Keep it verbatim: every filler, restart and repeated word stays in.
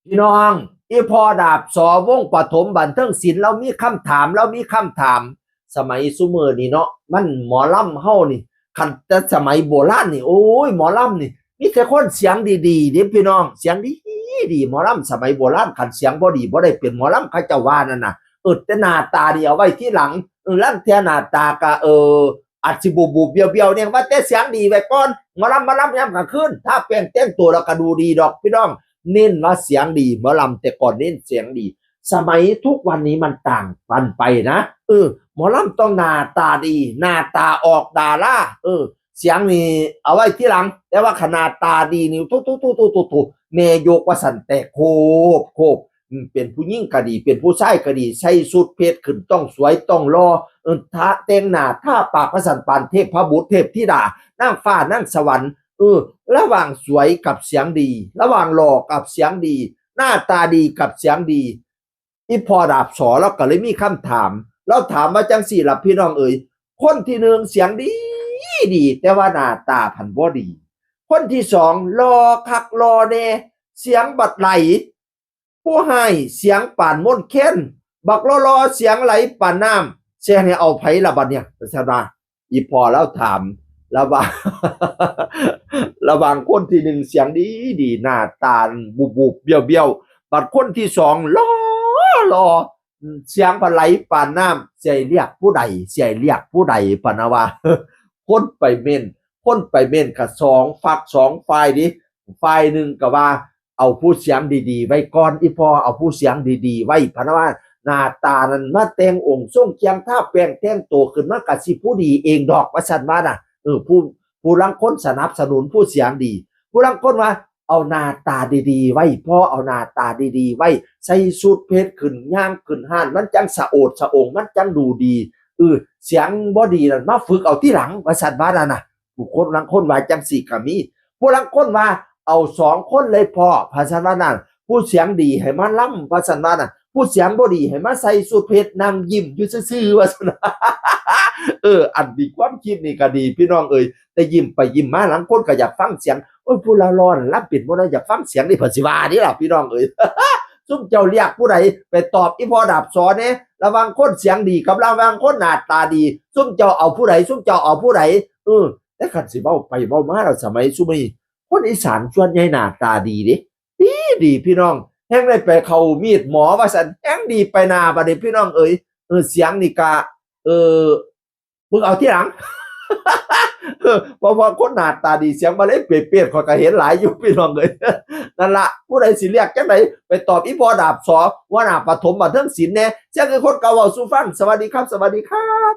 พี่น้อง อีพ่อดาบสอ วงศ์ปฐมบันเทิงศิลป์ ลาวมีคำถาม ลาวมีคำถาม สมัยซุมื้อนี้เนาะ มันหมอลำเฮานี่ คันแต่สมัยโบราณนี่ โอ้ย หมอลำนี่ มีแต่คนเสียงดีๆเด้พี่น้อง เสียงดีๆ หมอลำสมัยโบราณ คันเสียงบ่ดีบ่ได้เป็นหมอลำ เขาเจ้าว่านั่นน่ะ เออ แต่หน้าตานี่เอาไว้ทีหลัง เออ ลางเทื่อหน้าตากะ เออ อาจสิบูบๆเบี้ยวๆเนี่ย ว่าแต่เสียงดีไว้ก่อน หมอลำ หมอลำยามกลางคืน ทาแป้งแต่งตัวแล้วก็ดูดีดอกพี่น้อง เน้นว่าเสียงดี หมอลำแต่ก่อนเน้นเสียงดี สมัยทุกวันนี้มันต่างกันไปนะ เออ หมอลำต้องหน้าตาดี หน้าตาออกดารา เออ เสียงนี่เอาไว้ทีหลัง แต่ว่าคันหน้าตาดีนี่ ทุๆๆๆๆ แม่ยกว่าซั่น แต่โคบโคบ อืม เป็นผู้หญิงก็ดี เป็นผู้ชายก็ดี ใส่ชุดเพชรขึ้นต้องสวยต้องหล่อ เออ ทาแต่งหน้า ทาปากว่าซั่น ปานเทพบุตรเทพธิดา นางฟ้านางสวรรค์ เออ ระหว่างสวยกับเสียงดี ระหว่างหล่อกับเสียงดี หน้าตาดีกับเสียงดี อีพ่อดาบสอ ลาวก็เลยมีคำถาม ลาวถามว่าจั่งซี้ล่ะพี่น้องเอ๋ย คนที่หนึ่งเสียงดีดี แต่ว่าหน้าตาพันบ่ดี คนที่สองหล่อคักหล่อแน่ เสียงบัดไหล ผู้ฮ้ายเสียงปานมนต์แคน บักหล่อๆเสียงไหลปานน้ำ สิให้เอาไผล่ะบัดเนี่ย ว่าซั่นว่า อีพ่อลาวถาม ระหว่าง ระหว่างคนที่หนึ่งเสียงดีดี หน้าตาบูบๆเบี้ยวๆ บัดคนที่สองหล่อหล่อ เสียงพันไหลปานน้ำ สิให้เลือกผู้ใด สิให้เลือกผู้ใด พะนะว่า คนไปเม้น คนไปเม้นก็สองฝักสองฝ่ายเด้ ฝ่ายหนึ่งก็ว่า เอาผู้เสียงดีๆไว้ก่อน อีพ่อ เอาผู้เสียงดีๆไว้ พะนะว่า หน้าตานั่นมาแต่งองค์ทรงเครื่อง ทาแป้งแต่งตัวขึ้นมาก็สิผู้ดีเองดอก ว่าซั่นว่าน่ะ เออ ผู้ ผู้ลางคนสนับสนุนผู้เสียงดี ผู้ลางคนว่า เอาหน้าตาดีๆไว้พ่อ เอาหน้าตาดีๆไว้ ใส่ชุดเพชรขึ้น ย่างขึ้นฮ้าน มันจั่งสะโอดสะอง มันจั่งดูดี เออ เสียงบ่ดีนั่นมาฝึกเอาทีหลัง ว่าซั่นว่านั่นน่ะ ผู้คนลางคนว่าจั่งซี้ก็มี ผู้ลางคนว่า เอาสองคนเลยพ่อ ว่าซั่นว่านั่น ผู้เสียงดีให้มาลำ ว่าซั่นว่านั่น ผู้เสียงบ่ดีให้มาใส่ชุดเพชรนั่งยิ้มอยู่ซื่อๆ ว่าซั่น เออ อันนี้ความคิดนี่ก็ดีพี่น้องเอ๋ย แต่ยิ้มไปยิ้มมา ลางคนก็อยากฟังเสียง โอ้ย ผู้หล่อๆนั่นลำเป็นบ่เนาะ อยากฟังเสียงนี่ เพิ่นสิว่านี่ล่ะพี่น้องเอ๋ย ซุมเจ้าเลือกผู้ใด ไปตอบอีพ่อดาบสอแหน่ ระหว่างคนเสียงดีกับระหว่างคนหน้าตาดี ซุมเจ้าเอาผู้ใด ซุมเจ้าเอาผู้ใด เออ แต่คันสิเว้าไปเว้ามาแล้ว สมัยซุมื้อนี้ คนอีสานส่วนใหญ่หน้าตาดีเด้ ดีดีพี่น้อง แฮ่งได้ไปเข้ามีดหมอว่าซั่น แฮ่งดีไปหน้าบัดนี้พี่น้องเอ๋ย เออ เสียงนี่กะ เออ มึงเอาทีหลัง เออ เพราะว่าคนหน้าตาดีเสียงบ่เลยเปรตๆ ข้อยก็เห็นหลายอยู่พี่น้องเอ๋ย นั่นล่ะ ผู้ใดสิเลือกจั่งใด ไปตอบอีพ่อดาบสอ หัวหน้าปฐมบันเทิงศิลป์แหน่ เสียงคือคนเก่าเว้าสู่ฟัง สวัสดีครับ สวัสดีครับ